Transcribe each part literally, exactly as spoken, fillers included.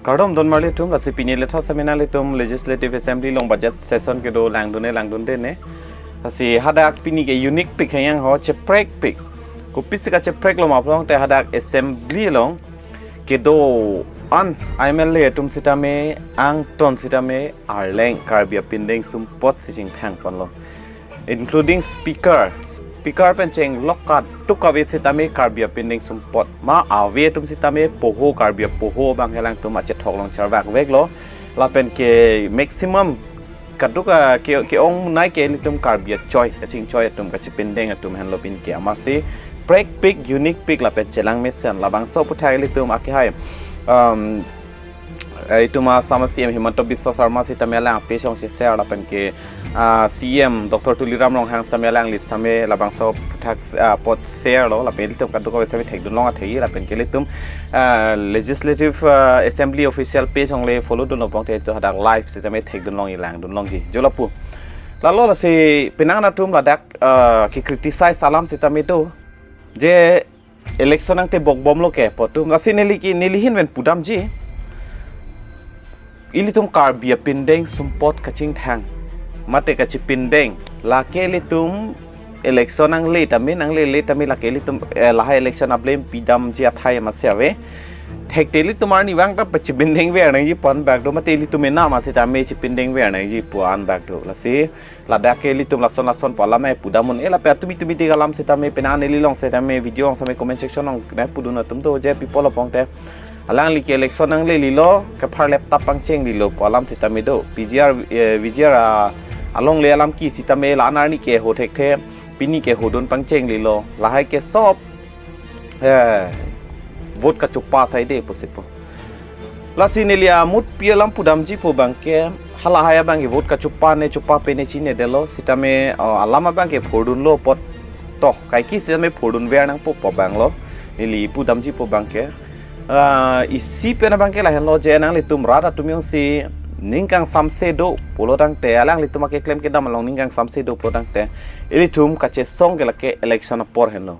Kardom don marli atum, lasi pini lethot seminar ilitum Legislative Assembly along budget session kedo langdunde langdunde ne. Lasi hadak pini ke unique pik hang ho, cheprekpik. Kopisi kacheprek lo ma pulote hadak assembly along kedo-an M L A atum sitame, angton sitame, arleng Karbi apindeng sumpot si chingthang ponlo, including speaker. Speaker pen chenglok kadokave sitame Karbi apindeng sumpot. Ma ave atum sitame poho, Karbi apoho abang helang atum achethok along charvakveklo. Lapen ke maximum kaduk a ke ke-ongnei ke ilitum Karbi achoi, kachingchoi atum, kachipindeng atum henlo pini ke, amatsi prekpik, unique pik lapen chelang mesen. Labangso aphuthak ilitum akehai, um, eh, itum asam a-C M Himanta Biswa Sarma sitame alang page along che-share, lapen ke, ah, C M Doctor Tuliram Ronghang sitame alangli sitame labangso aphuthak, ah, apot share lo, lapen ilitum kadokave sitame thekdunlong athei, lapen ke ilitum, ah, Legislative, ah, Assembly official page along le follow dunlo pulote itum hadak live sitame thekdunlong, ilangdunlongji. Jo lapu. Lalo lasi penang atum ladak, ah, ke-criticize alam sitame do, je election angte bokbomlo ke pu atum. Lasi neli ke, neli ahin pen pudamji, ilitum Karbi apindeng sumpot kachingthang mate kachipindeng, lake ilitum election nangle tame, nanglele tame lake ilitum, eh, lahai election a-blame pidamji athai amatsi ave. Thekte ilitum arnivang ta pachipindengver nangji pu an bak do, mate ilitum mena amat sitame chipindengver nangji pu an bak do. Lasi ladak ke ilitum lason lason pu alam e pudam un-e, lapen atumi tumi tik alam sitame penang neli along sitame, video along sitame, comment section along nangpudun atum do, je pi pulo pulote alangli ke election nanglelelo, kepharlap ta pangchenglelo pu alam sitame do. P G R, eh, V G R, ah, alongle alam ke sitame la-an arni ke ho thekthe, pini ke hodun pangchenglelo, lahai ke sop, eh, vote kachopa saide pusi pu. Lasi neli amut pi alam pudamji pu abang ke, halahai abang ke vote kachopa ne chopape ne chinedetlo, sitame, oh, alam abang ke phurdunlo apot, to kaike sitame phurdunver nangpo pu abang lo. Neli pudamji pu abang ke, ah, isi pen abang ke lahenlo, je nanglitum rat atum jongsi ning kangsamse do pulo tangte, alanglitum akeklem kedam along ning kangsamse do pulo tangte, ilitum kachesong ke lake election apor henlo.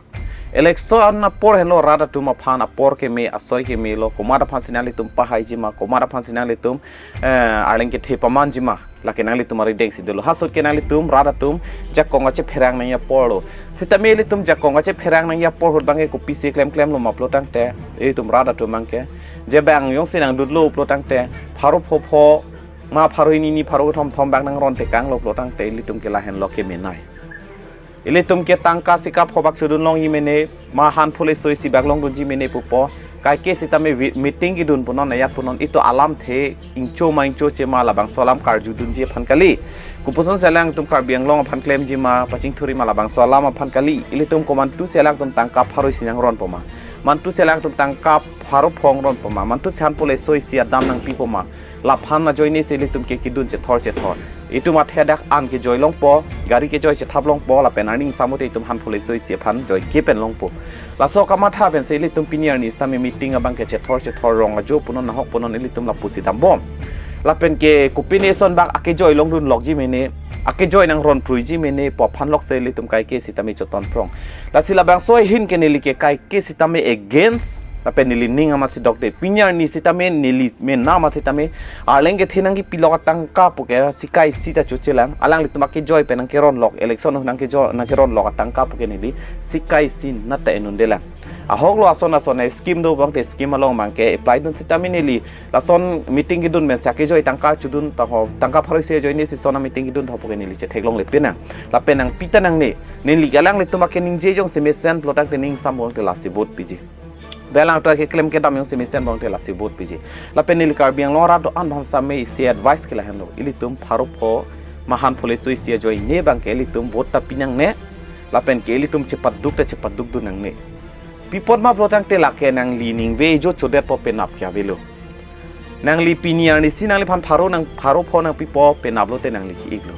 Election apor henlo, rat atum aphan apor keme, asoi keme lo, komat aphan si nanglitum pahaiji ma, komat aphan si nanglitum, eh, arleng kethe pamanji ma, lake nanglitum arideng si dolo. Hasot ke nanglitum rat atum jakong kachepherang nangji apor lo. Sitame ilitum jakong kachepherang nangji apor ahut abang ke kopisi klemklemlo ma pulo tangte, ilitum rat atum abang ke, je bang jongsi nangdutlo pulo tangte, pharo pho pho, ma pharo hini hini, pharo thom thom bak nangron tekanglo pulo tangte, ilitum ke lahenlo kemenei. Ilitum ke tangka sika pho bak chodunlongji mene, ma han phule soi isi bak longdunji mene pupo. Kaike sitame vi-, meeting kedun punon, ayat punon, itum alamthe ingcho ma ingchoche ma labangso alam karjudunji aphan kali. Kopuson si alangtum Karbi Anglong aphan klemji ma, pachingthurji ma, labangso alam aphan kali. Ilitum komantu si alangtum tangka pharo isi nangronpo ma, mantu si alangtum tangka pharo pho nangronpo ma, mantu si han phule soi isi adam nangpipo ma, laphan ajoine si ilitum ke kedun chethor chethor. Itum athe dak an kejoi longpo, gari kejoi chethap longpo, lapen arni ingsamute itum han phule soi isi aphan joike pen longpo. Laso kamatha pensi ilitum pini arni sitame meeting abang ke chethor chethor, rong ajo punon, nahok punon, ilitum lapusi dambom. Lapen ke kopine son bak akejoi longdunlokji mene, akejoi nangronpruiji mene pu aphan lokse ilitum kaike sitame choton prong. Lasi labangso ahin ke neli ke kaike sitame against, lapen neli ning amatsi dokde. Pini arni sitame neli mena amat sitame, arleng kethe nangkepilok atangka puke sika isi ta chochelang. Alanglitum akejoi pen nangkeronlok, election nangkejo-, nangkeronlok atangka puke neli sika isi nat ta en-un-edelang. Ahok lo, ason ason a-scheme do pulote scheme along abang ke apply dun sitame neli lason meeting kedun pensi akejoi tangka chodun tangho, tangka pharo isi ajoine si son a-meeting kedun tho puke neli chetheklongle pinang. Lapen nangpi ta nangne, neli ke alanglitum akeningje jongsi mesen pulo tangte ning ingsampo tangte lasi vote piji. Pu alangtum akeklem kedam jongsi mesen pulo tangte lasi vote piji. Lapen neli Karbi Anglong arat do-an aphan sitame isi advice ke lahenlo. Ilitum pharo pho ma han phule soi isi ajoine abang ke ilitum vote ta pi nangne. Lapen ke ilitum chepaduk ta chepadukdun nangne. Pi apot ma pulo tangte lake nangli ningve jo chodetpo penap ke avelo. Nangli pini arnisi nangliphan pharo nang, pharo pho nangpipo penap lote nangli ke-iklo.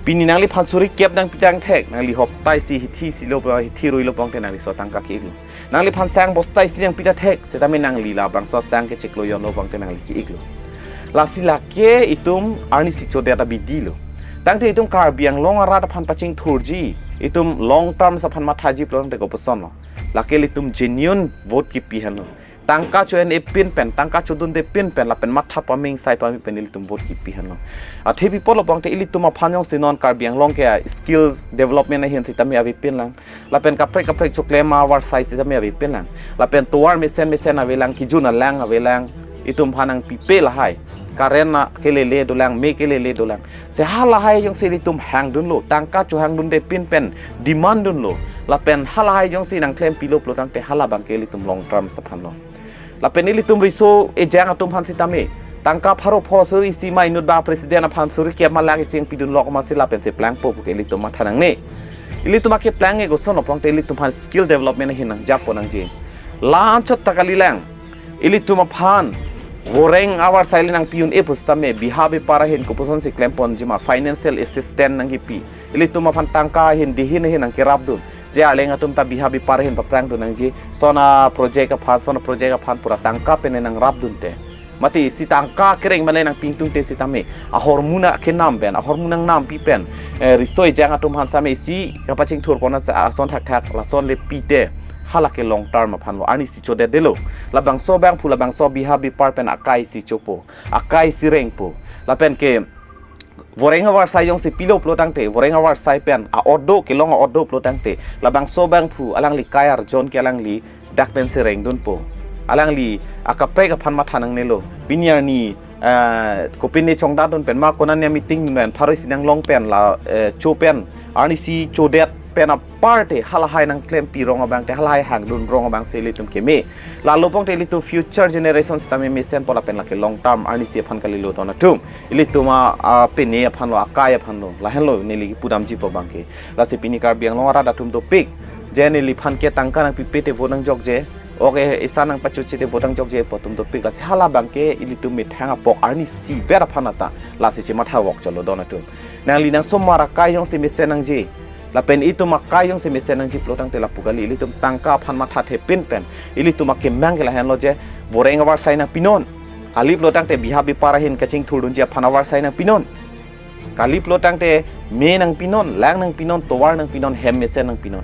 Pini nangliphan suri kep nangpi tangthek, nangli hopta isi hithi isi lo, hithi rui lo pulote nangli so tangka ke-iklo. Nangliphan sang bosta isi nangpi tangthek, sitame nangli labangso sang ke chiklo jon lo pulote nangli ke-iklo. Lasi lake itum arnisi chodet abidi lo. Tangte itum Karbi Anglong arat aphan pachingthurji, itum long term aphan mathaji pulo tangte kopuson lo. Lake ilitum genuine vote kepi henlo. tangka cho-en-e pin pen, tangka chodunde pin pen, lapen matha paming sai paming pen ilitum vote kipi henlo. Athe pi apotlo pulote ilitum aphan jongsi non Karbi Anglong ke skills development ahin sitame avepinlang. Lapen kaprek kaprek choklem avarsai sitame avepinlang. Lapen tovar mesen mesen avelang, kejun alang avelang. Itum aphan nangpipe lahai. Current akelele dolang, me kelele dolang. Si halahai jongsi ilitum hangdunlo, tangka chohangdunde pin pen demand dunlo. Lapen halahai jongsi nangklempilo pulo tangte hala abangke ilitum long term aphanlo. Lapen ilitum riso ejang atum aphan sitame, tangka pharo pho suri isi ma inut ba president aphan suri kep ma lakh isi nangpidunlok ma si lapen si plangpo puke ilitum matha nangne. Ilitum akeplang ke kosonlo pulote ilitum aphan skill development ahin nangjappo nangji. La anchot ta kalilang. Ilitum aphan voreng avarsai le nangpi un-e pusitame biha bepar ahin kopuson si klemponji ma, financial assistance nangkipi. Ilitum aphan tangka ahin dihin ahin nangkerapdun. Je arleng atum ta biha bepar ahin paprangdun nangji. Lason aproject aphan, lason aproject aphan pura tangka pen nangrapdunte. Mati isi tangka kereng mane nangpi ingtungte sitame, ahormu nangkenam pen, ahormu nangnampi pen, eh, riso ejang atum aphan sitame isi kapachingthurpon ason thakthak, lason le pite. Hala ke long term aphanlo, arnisi chodetdetlo. Labangso abangphu, labangso biha bepar pen akai si chopo, akai si rengpo. Lapen ke voreng avarsai jongsi pilo pulo tangte, voreng avarsai pen a-odo kelong a-odo pulo tangte, labangso abangphu alangli kai arjon ke alangli dak pen si rengdunpo. Alangli akaprek aphan matha nangnelo. Pini arni, eh, kopine chongdadun pen ma, konane meeting dun pen, pharo isi nanglong pen la, eh, cho pen, arnisi chodet pen aparte halahai nangklempi rong abangte, halahai hangdun rong abang si ilitum keme. Lalo pulote ilitum future generation sitame mesenpo lapen lake long term arnisi aphan kalilo don atum. Ilitum a, apine aphanlo, akai aphanlo. Lahenlo neli kipudamjipo abangke. Lasi pini Karbi Anglong arat atum dopik. Je neliphan ke tangka nangpipe te vote nangjokje. Oke, isa nangpachoche te vote nangjokje pu atum dopik. Lasi hala abangke ilitum methang apok arnisi ver aphan ata. Lasi chematha vok cholo don atum. Nangli nangsomar akai jongsi mesen nangji. Lapen itum akai jongsi mesen nangji pulo tangte lapu kali, ilitum tangka aphan mathathe pin pen. Ilitum akemang ke lahenlo je, voreng avarsai nangpinon. Kali pulo tangte biha bepar ahin kachingthurdunji aphan avarsai nangpinon. Kali pulo tangte me nangpinon, lang nangpinon, tovar nangpinon, hem mesen nangpinon.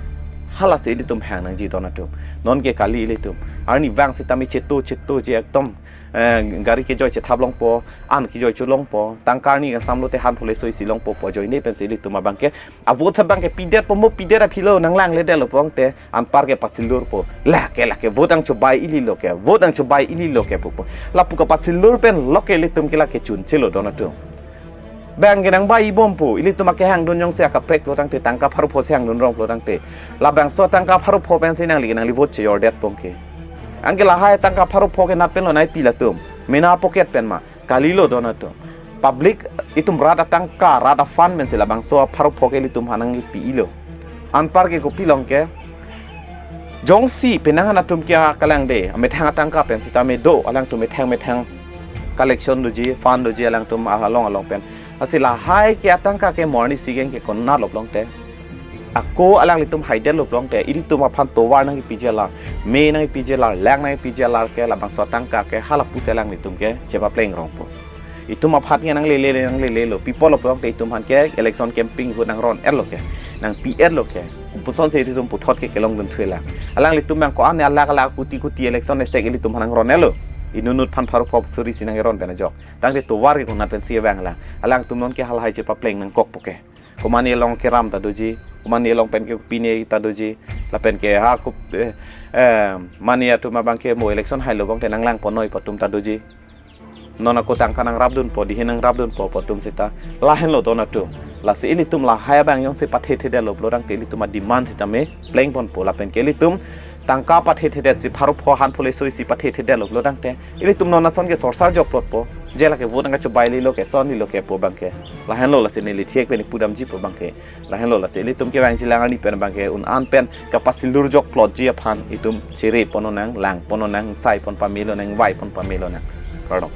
Hala si ilitum hang nangji don atum. Non ke kali ilitum. Arnivang sitame cheto cheto je ekdom, eh, gari kejoi chethap longpo, an kejoi cholongpo, tangka arni kangsam lote han phule soi si longpo pu ajoine pen si ilitum abangke. A vote abangke pidetpo mo pidet aphilo nanglang ledetlo pulote anpar ke pasilurpo. Lake lake vote nangchobai ili lo ke, vote nangchobai ili lo ke pupo. Lapu kapasilur pen lo ke ilitum ke lake chunchelo don atum. Bang ke nangbai bompo, ilitum akehangdun jongsi akaprek lo tangte, tangka pharo pho si hangdun rong lo tangte. Labangso tangka pharo pho pen si nangli, nangli vote chejordetpo ke. Anke lahai tangka pharo pho ke nat pen lo nangpi latum. Mena pocket pen ma. Kalilo don atum. Public itum rat atangka, rat afund pen si labangso pharo pho ke ilitum aphan nangpi-ilo. Anpar ke kopi long ke. Jongsi penang han atum ke kalang de, methang atangka pen sitame do, alangtum methang methang collection doji, fund doji, alangtum along along pen. Lasi lahai ke atangka ke mo arnisi keng ke konatlo pulote. Ako alanglitum haidetlo pulote, ilitum aphan tovar nangpiji alar, me nangpiji alar, lang nangpiji alar ke labangso atangka ke hala pusi alanglitum ke chepapleng rongpo. Itum aphan ke nanglele nanglelelo, pi apotlo pulote itum aphan ke election campaign vote nangron-etlo ke, nangpi-etlo ke. Kopuson si ilitum puthot ke kelongdun thulang. Alanglitum bang ko-an alakh alakh kuti kuti election estek ilitum aphan nangron-etlo. Inutnut aphan pharo pho suri si nangron pen ajok. Tangte tovar ke konat pen si vanglang. Alangtum non ke halahai chepapleng nangkokpo ke. Komane along keram ta doji, komane along pen ke pine ta doji, lapen ke ha kup, eh, eh, mane atum abangke mo election hailo bangte nanglangponnoi pu atum ta doji. Non ako tangka nangrapdunpo, dihin nangrapdunpo pu atum seta. Lahenlo don atum. Lasi ilitum lahai abang jongsi pathethedetlo pulo tangte ilitum a-demand sitame plengponpo lapen ke ilitum tangka pathethedet si pharo pho han phule soi si pathethedetlo pulo tangte. Ilitum non ason ke sorsar jokplotpo. Je lake vote nangkachobai lilo ke, son lilo ke pu abangke. Lahenlo lasi neli thek pen pudamjipo abangke. Lahenlo lasi ilitum kevangjilang arni pen abangke un-an pen kapasilur jokplotji aphan itum chereponlonang, langponlonang, saiponpamelonang, vaiponpamelonang. Kardom.